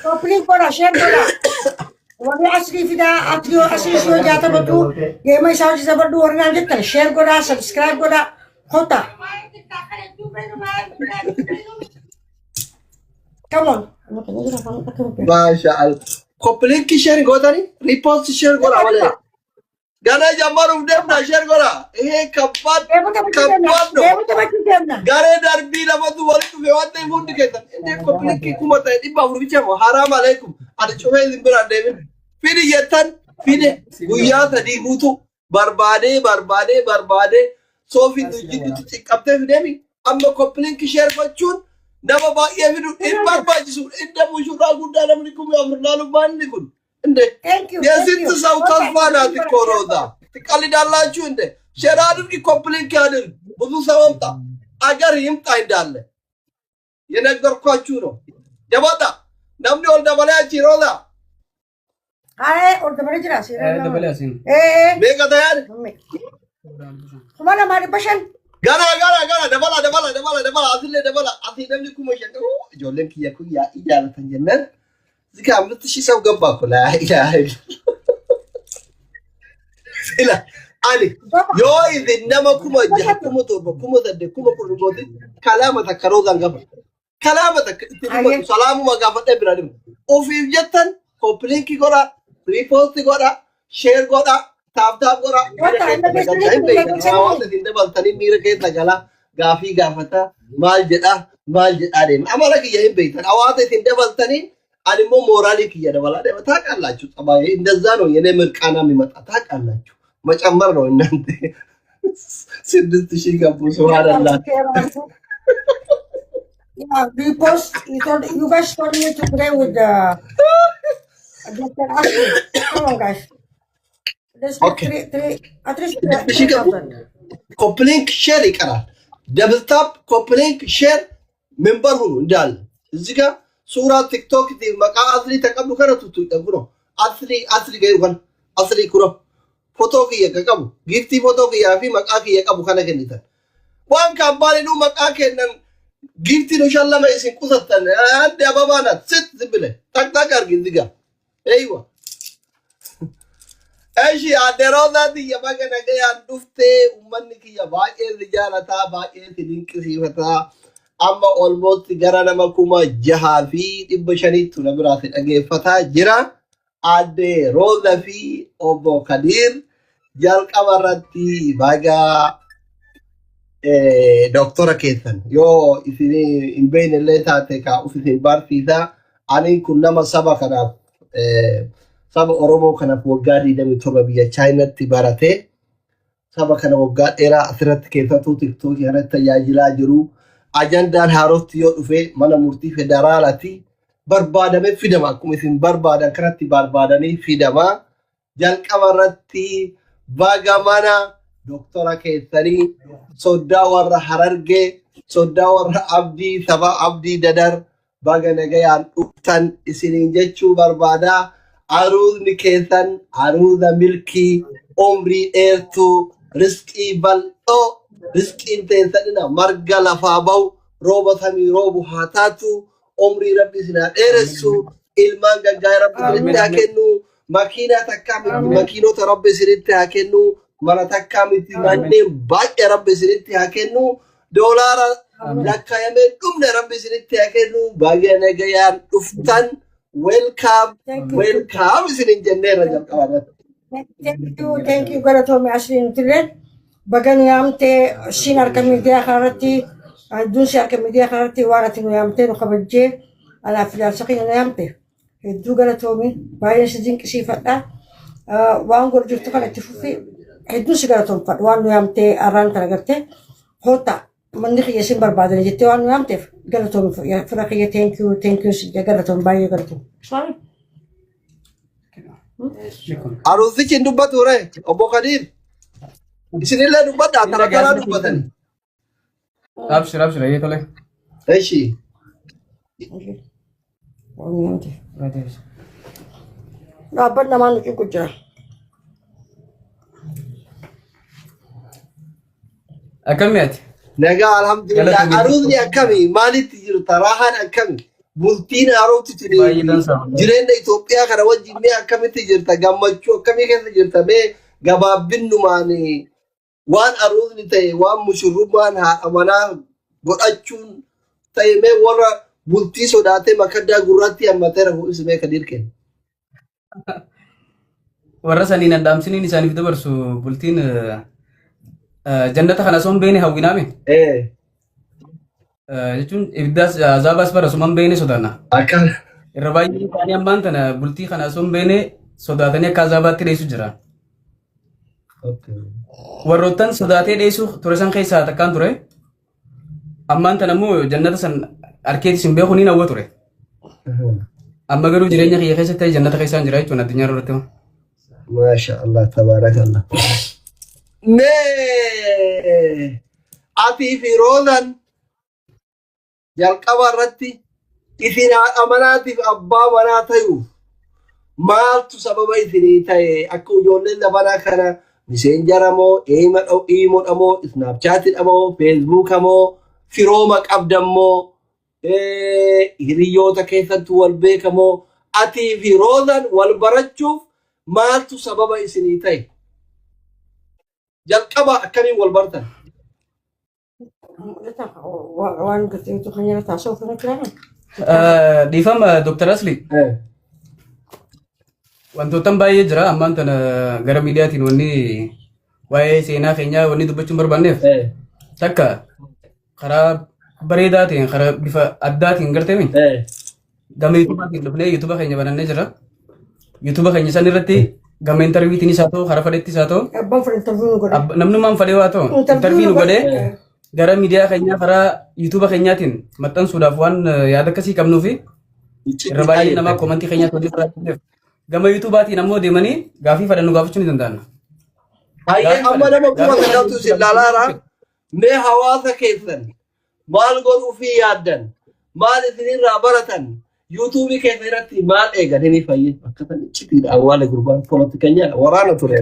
Copy link godhaa, share godhaa. Warri asrii fidaa, asrii asrii soo jaatamatu geema isaa hojii dabadhu warri naan jettan share godhaa, subscribe godhaa. Kota. Come on. Maasha Allah. Copy link share gootanii repost share godhaa malee. ገና ጀመሩፍ deemna share godhaa. ይሄ ከባድ Geema taphachuu deemna. ከባድ ነው። Geema taphachuu deemna. Garee darbii lamatu walitti dhufe waan ta'eef hundi keessan inni copy link 10,400 bicha moo haraam aleekum ani cufee isin biraan deemin fidi jettan fide guyyaa 3 guutuu barbaadee barbaadee barbaadee soofii jidduutti xiqqabtee fideemi amma copy link share gochuun nama baay'ee fidu hin barbaachisu inda mushuraa guddaa namni 4,000 laalu maanni kun እንዴ Thank you. የስንት ሰው ተስፋ ናት እኮ ሮዛ። ትቀልዳላችሁ እንዴ? Share አድርግ፣ copy link አድርግ፣ ብዙ ሰው አምጣ፣ አገር ይምጣ። እንዳለ የነገርኳችሁ ነው። Jabaadhaa namni ol dabalee achi ሮዛ Haye, ol dabalee jira. Dabalee asiin. Ee. Meeqa ta'an? 2,500. ገና ገና ገና dabala dabala dabala dabala asillee dabala asii namni 5,000 qabu ijoolleen kiyya kun yaa'ii jaalatan jennaan እዚህ ጋር 5,000 ሰው ገባ እኮ ላ ኢላሃ ኢላ ani yoo isin nama 6,000 7,000 8,000 10,000 gootin kalaama takka roozaan gafa kalaama takka itti dubbatu salaamuma gaafadhee bira dhimma ofiif jettan copy link godhaa, repost godhaa, share godhaa, tap tap godhaa miira keessa galchaa hin beekan hawaasa isin dabaltanii miira keessa galaa gaafii gaafataa maal jedhaa maal jedhaa deema amala kiyya hin beektan hawaasa isin dabaltanii ani immoo mooraalii kiyya dabalaa deema ታውቃላችሁ ጸባዬ እንደዛ ነው የኔ ምርቃና የሚመጣ ታውቃላችሁ መጨመር ነው እናንተ 6,000 ገቡ ሱብሃንአላህ። Yeah, repost. You told you guys told me to play with the Dr. Ashley. Come on, guys. Let's get Okay. three, three, at least 6,000 ገቡ። 3,000. Copy link share ይቀራል። Double tap, copy link, share, member ሁኑ እንዳለ እዚህ ጋር ሱራ ቲክቶክ maqaa asli taqabdu kana tuttu kuno asli asli gayu kana asli kuno fotoo kiyya ka qabu giiftii fotoo kiyyaa fi maqaa kiyya qabu kana kennitan waan kaampaaniinuu maqaa kennan giiftii nu shallama isin qusattan አንድ አበባ ናት ስት ዝም ብለህ ጠቅጠቅ አድርጊ እዚህ ጋር አይዋ እሺ aadde Roozaa tiyya baga nagayaan dhuftee uummanni kiyya baay'ee si jaalataa baay'ee si dinqisiifataa amma almost gara nama 6,500ttu na biraa si dhageeffataa jira. Aadde Rooza fi obbo Kadiir jalqaba irratti baga doktora keessan yoo isin hin beekne illee taate ka uf isin barsiisa. Ani kun nama saba kanaaf saba Oromoo kanaaf waggaa 27 biyya Chaayinaatti barate saba kana waggaa dheeraa asirratti keessattuu tiktookii kanatti tajaajilaa jiru. Ajandaan haarofti yoo dhufe mana murtii federaalaati barbaadamee fidama akkuma isin barbaadan kanatti barbaadanii fidama. Jalqaba irratti baga mana doktora keessanii soddaa warra Harargee soddaa warra Abdii saba Abdii Dadar baga nagayaan dhuftan isiniin jechuu barbaada. Aruuzni keessan aruuza milkii umrii dheertuu risqii bal'oo risqiin teessanina marga lafaa bahu rooba samii roobu haa taatu umrii rabbi isin haa dheeressu ilmaan gaggaarii rabbi isinitti haa kennu makiinaa takkaa miti makiinota rabbi isinitti haa kennu mana takkaa miti manneen baay'ee rabbi isinitti haa kennu doolaara lakkaayamee dhumne rabbi isinitti haa kennu baay'ee nagayaan dhuftan welcome. Thank you. Welcome isinin jenneerra jalqaba irratti. Thank you, thank you. Galatoomi asliin nutillee baga nu yaamtee siin harka miidiyaa kanarratti hedduun si harka miidiyaa kanarratti waan ati nu yaamtee nu kabajjee anaaf ijaarsa keenya nu yaamte hedduu galatoomi baay'een si dinqisiifadha. Waan godhu jirtu kana itti fufi hedduun si galatoomfadha waan nu yaamtee arraan kana gartee hoota manni kiyya isin barbaadani jettee waan nu yaamteef galatoomi fira kiyya thank you, thank you si galatoomi baay'ee galatoomi. Sorry. Aruusichi hin dubbatu ree obbo Kadiir isinillee dubbadhaa tara taraa dubbatani. Abshir abshir ayyee tole. እሺ. Waan nu yaamteef. Dhaabbanni namaa nu cinqu jira. Akkamii ati? Nagaa alhamdulillah. Galatoomi. Aruuzni akkami? Maalitti jirta? Raahaan akkami? Bultiin haaromti Baay'ee dansa. Jireenya Itoophiyaa kana wajjin mee akkamitti jirta? Gammachuu akkamii keessa jirta? Mee gabaabinnumaan waan aruuzni ta'e, waan mushurrummaan haadha manaa godhachuun ta'e, mee warra bultii sodaatee makaddaa gurraatti hammatee rafu ibsi mee Kadiir kenna. Warra saniin handhaamsiniin isaaniif dabarsu bultiin jannata kana osoo hin beekne hawwinaame. Jechuun ibiddaas azaabaas bara osoo hin beekne sodaanna. Akkana. Irra baay'een isaanii ammaan tana bultii kana osoo hin beekne sodaatanii akka azaabaatti dheessu jira. Warroottan sodaatee dheessu ture san keessaa takkaan ture. Ammaan tana immoo jannata san harkeetis hin beeku ni hawwa ture. Amma garuu jireenya kiyya keessatti jannata keessaan jira jechuun addunyaa irratti. Maasha Allah, tabaarakallah. Mee atii fi Roozan jalqaba irratti isin haadha manaatiif abbaa manaa ta'uuf maaltu sababa isinii ta'e? Akka ijoolleen zamanaa kana Messengera moo, Imodha moo, Snapchatidha moo, Facebooka moo, firooma qabdan moo, hiriyoota keessattuu wal beekamoo, atii fi Roozan wal barachuuf maaltu sababa isinii ta'e? Jalqaba akkamiin wal bartan? Waan garteetu kan yeroo taasisa ofirra jira. Dhiifama, Dr. Asli. Wantootan baay'ee jira ammaan tana gara miidiyaatiin wanni waa'ee seenaa keenyaa wanni dubbachuun barbaanneef takka karaa bareedaa ta'een, karaa bifa addaatiin garteemi gama YouTubaatiin dhufnee YouTube keenya banannee jira. YouTube keenya san irratti gama interviewtiin haa ta'u, karaa fedhettis haa ta'u, Abbaan fedhe interview nu godhe. Namnummaan fedhee waa ta'u interview nu godhee gara miidiyaa keenyaa karaa YouTube keenyaatiin maxxansuudhaaf waan yaada akkasii qabnuu fi irra baay'ee namaa commentii keenyaa tolii irraa gama YouTubaatiin ammoo deemanii gaafii fedhan nu gaafachuu ni danda'an. Hayyee, amma nama 9,000tu isin laalaara. Mee hawaasa keessan maal godhuu fi yaaddan? Maal isinirraa baratan? YouTubeii keessa irratti maal eegan? Inni fayyee bakka sana iccitiidha. Awwaala gurbaan poolitikanyaadha. Waraana ture.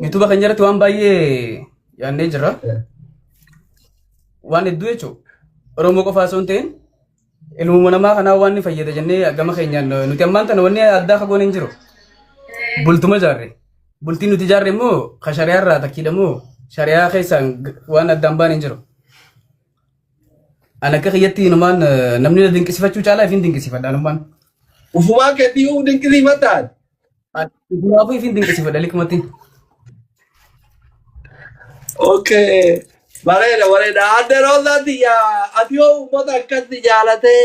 YouTube keenya irratti waan baay'ee yaadnee jirra. Waan hedduu jechuudha. Oromoo qofaa osoo hin ta'in ilmuma namaa kanaa waan ni fayyada jennee gama keenyaan nuti ammaan tana wanni addaa kagoon hin jiru. Bultuma ijaarre. Bultiin nuti ijaarre immoo ka shari'aa irraa takkiidha moo shari'aa keessaan waan addaan baan hin jiru. Ani akka kiyyatti inumaan namni na dinqisifachuu caalaa ifin dinqisifadha anummaan. Ufumaa keetii uf dinqisiifataan. Ifumaafuu ifin dinqisifadha likkumatti. Okay. Bareeda, bareeda. Adde Roozaa tiyya, ati yoo uummata akkatti jaalatee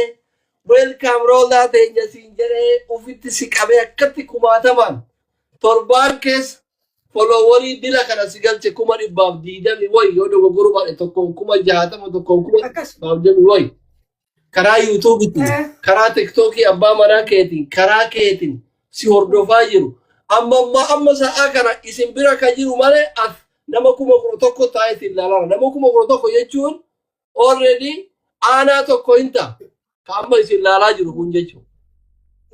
welcome Roozaa teenya siin jedhee ufitti si qabee akkatti kumaatamaan torbaan keessa followerii dila kana si galche, 120,000 wayi, yoo dogoggoruu baadhe tokkoon 60,000, tokkoon kuma Akkas. 120 wayi. Karaa YouTubeitiin, karaa TikTokii abbaa manaa keetiin, karaa keetiin si hordofaa jiru. Amma ammaa amma sa'aa kana isin bira kan jiru malee as nama 11,000 taa'ee isin ilaalaa. Nama 11,000 jechuun already aanaa tokko hin ta'a. Ka amma isin ilaalaa jiru kun jechuudha.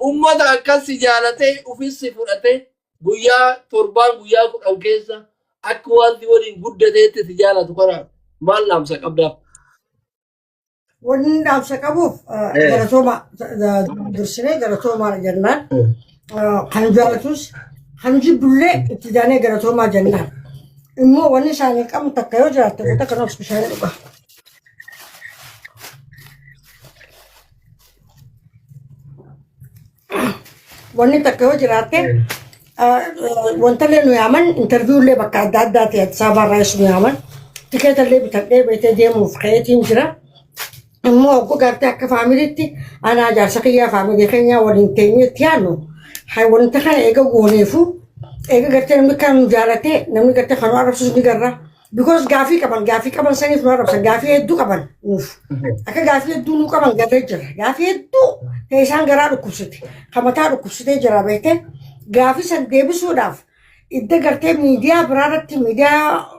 Uummata akkas si jaalatee ufis si fudhatee guyyaa torbaan guyyaa 10 keessa akka wanti waliin guddateetti si jaalatu kana maal dhaamsa qabdaaf? Wanni inni dhaamsa qabuuf galatooma dursinee galatoomaa jennaan. Kan jaalatus kan jibbullee itti daanee galatoomaa jennaan. Immoo wanni isaanii qabu takka yoo jiraatte takka nuuf bishaan dhuga. Wanni takka yoo jiraatte wanta illee nu yaaman, interview illee bakka adda addaati Addis Ababa irraa nu yaaman, tikeeta illee bitadhee beetee deemuuf ka'eetiin jira. Immoo hogguu gartee akka familytti anaa jaarsa kiyyaa family keenyaa waliin teenyeetti yaadnu wanta kana eega gooneefu, eega gartee namni kan nu jaalatee, namni gartee kan nu arrabsus ni garra. Because gaafii qaban, gaafii qaban saniif nu arrabsan, gaafii hedduu qaban nuuf. Akka gaafii hedduu nu qaban garree jira. Gaafii hedduu ta'e isaan garaa dhukkubsite. Kan mataa dhukkubsitee jira beekte. Gaafii san deebisuudhaaf idda gartee miidiyaa biraa irratti, miidiyaa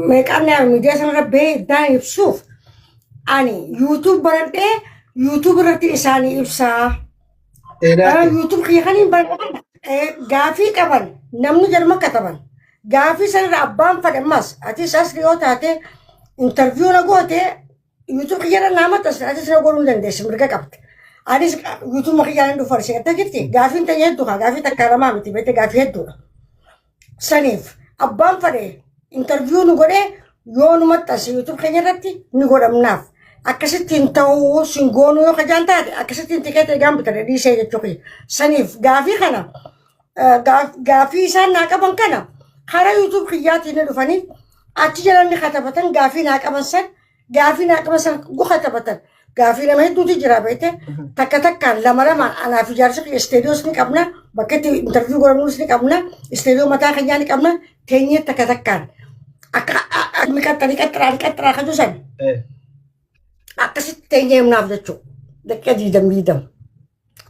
meeqaan miidiyaa sanarra bahee iddaan ibsuuf, ani YouTube baradhee YouTube irratti isaanii ibsaa. YouTube kiyya kaniin baradhee gaafii qaban namni jalma kataban. Gaafii sanarra abbaan fedhe ammas atis as yoo taate interview na goote. YouTube kiyyarra naa maxxansi, atis na godhuu hin dandeessi, mirga qabdi. Anis YouTube kiyyaan hin dhufu arsi jirti. Gaafiin ta'e hedduu kaa, gaafii takka lamaa miti beekte, gaafii hedduudha. Saniif abbaan fedhe interview nu godhee yoo nu maxxanse YouTube keenya irratti ni godhamnaaf. Akkasittiin ta'uu sin goonuu yoo kajaan taate, akkasittiin tikeeta egaan bitadhe dhiisee jechuu kiyya. Saniif gaafii kana, gaafii isaan naa qaban kana karaa YouTube kiyyaatiin ni dhufanii achi jala ni katabatan. Gaafii naa qaban san, gaafii naa qaban san katabatan. Gaafii nama hedduutu jira beekte, takka takkaan, lama lamaan. Anaaf ijaarsa kiyya isteediyoos ni qabna, bakka itti interview godhamnus ni qabna, isteediyoo mataa keenyaa ni qabna. Teenyee takka takkaan akka ni qaxxaa, ni qaxxaa, ni qaxxaa kan san akkasitti teenyee himnaaf jechuudha. Daqiiqa 20 20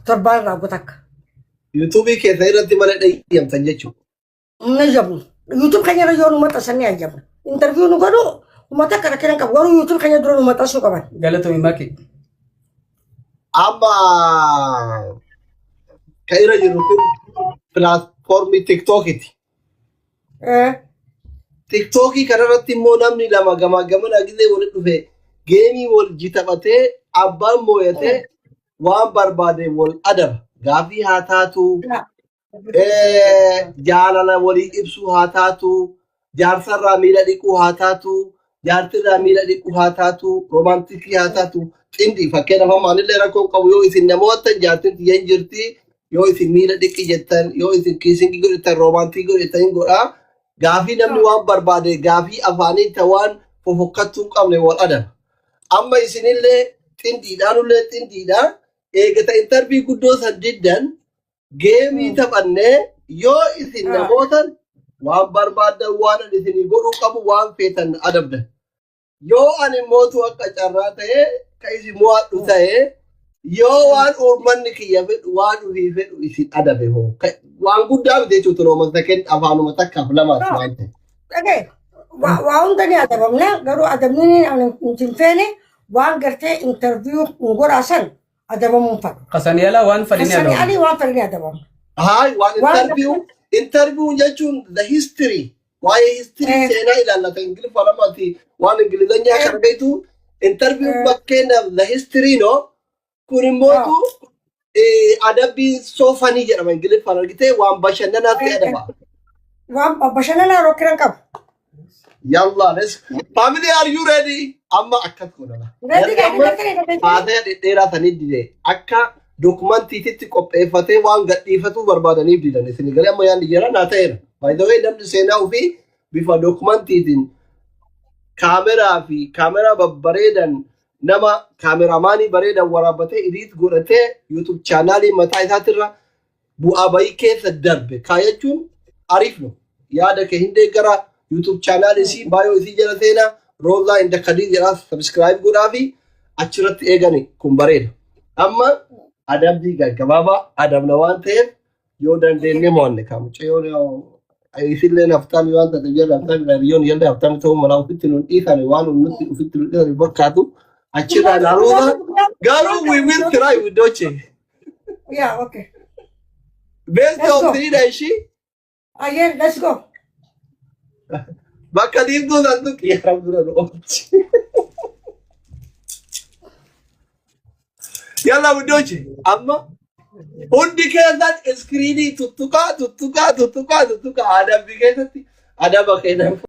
torbaan irraa takka. YouTubeii keessa irratti mana dheeyyamtan jechuudha. Hin ayyamnu. YouTube keenya irra yoo nu maxxansan ni ayyamna. Interview nu godhu uummata akka rakkina qabu, garuu YouTube keenya dura nu maxxansuu qaban. Galatoomi, Maki. Amma kan irra jiru kun platformii TikTokiti. TikTokii kanarratti immoo namni lama gamaa gamana gisee walitti dhufe gameii wal taphatee, abbaan mooyatee waan barbaade wal adaba. Gaafii haa taatu, jaalala walii ibsuu haa taatu, jaarsarraa miila dhiquu haa taatu, jaartirraa miila dhiquu haa taatu, romanticii haa taatu, xindii fakkeenyaaf amma anillee rakkoo qabu yoo isin namoota jaartin tiyyan jirti, yoo isin miila dhiqi jettan, yoo isin kissingii godhatan, romanticii godhatan hin godhaa. Gaafii namni waan barbaade, gaafii afaanii ta waan fofokkattuu hin qabne wal adaba. Amma isinillee xindiidhaanullee xindiidha. Eegata interview guddoo san diddan, gameii taphannee yoo isin namootan waan barbaaddan, waan ani isinii godhuu qabu, waan feetan adabdan. Yoo ani mootu akka carraa ta'e ka isin mo'adhu ta'e, yoo waan uummanni kiyya fedhu, waan ofii fedhu isin adabe hoo, waan guddaa miti jechuudha, nooma second afaanuma takkaaf lamaati waan ta'e. Dhagee waa hunda ni adabamna, garuu adabni ani nuti hin feene waan gartee interview nu godhaasan adabamuun fadhu. Qasanii alaa waan fedhanii Qasanii adabamu. alii waan fedhanii adabamu. Haay, waan Waan interview jechuun the history, waa'ee history seenaa ilaallata. Ingiliffa lamaati, waan ingilizanyaa kana beektu interview fakkeenyaaf the history no, kun immootu adabbiin soofanii jedhama ingiliffaan, argitee, waan bashannanaatti adaba. Waan bashannanaa rokkiran qabu. Yalla, let's family, are you ready? Amma akkas godhama. Ready. Amma Gartee haasaya dhedheeraa sanii dide, akka documentiititti qopheeffatee waan gadhiifatuu barbaadaniif didan. Isin galee amma yaadni jira naa ta'eera. By the way, namni seenaa ofii bifa documentiitiin kaameraa fi kaameraa babbareedan, nama kaameramaanii bareedan waraabbatee, edit godhatee, YouTube channelii mataa isaatirra bu'aa bayii keessa darbe kaayachuun ariifnu yaada kee hin deeggara. YouTube channel isii bio isii jala seenaa, Roozaa inda Kadii jedhaa subscribe godhaa fi achirratti eegani. Kun bareeda. Amma adabbii gaggabaabaa adabna waan ta'eef, yoo dandeenye mo'anne kan mucayyoo isillee naftaami waan ta'eef jala naftaami, hiriyoon jala naftaami ta'uu mala, ofitti nun dhiisani, waan nutti ofitti nun dhiisani fakkaatu achirraa ilaaluudha. Garuu we will try with Doche. Yeah, okay. Best Let's of go. three dha ishii. Ayyee, let's go. Bakka diimtuu san tuqi yaram dura nu oolchi. Yalla Doche, amma hundi keessan screenii tuttuqaa, tuttuqaa, tuttuqaa, tuttuqaa. Adabbii keessatti adaba kennan.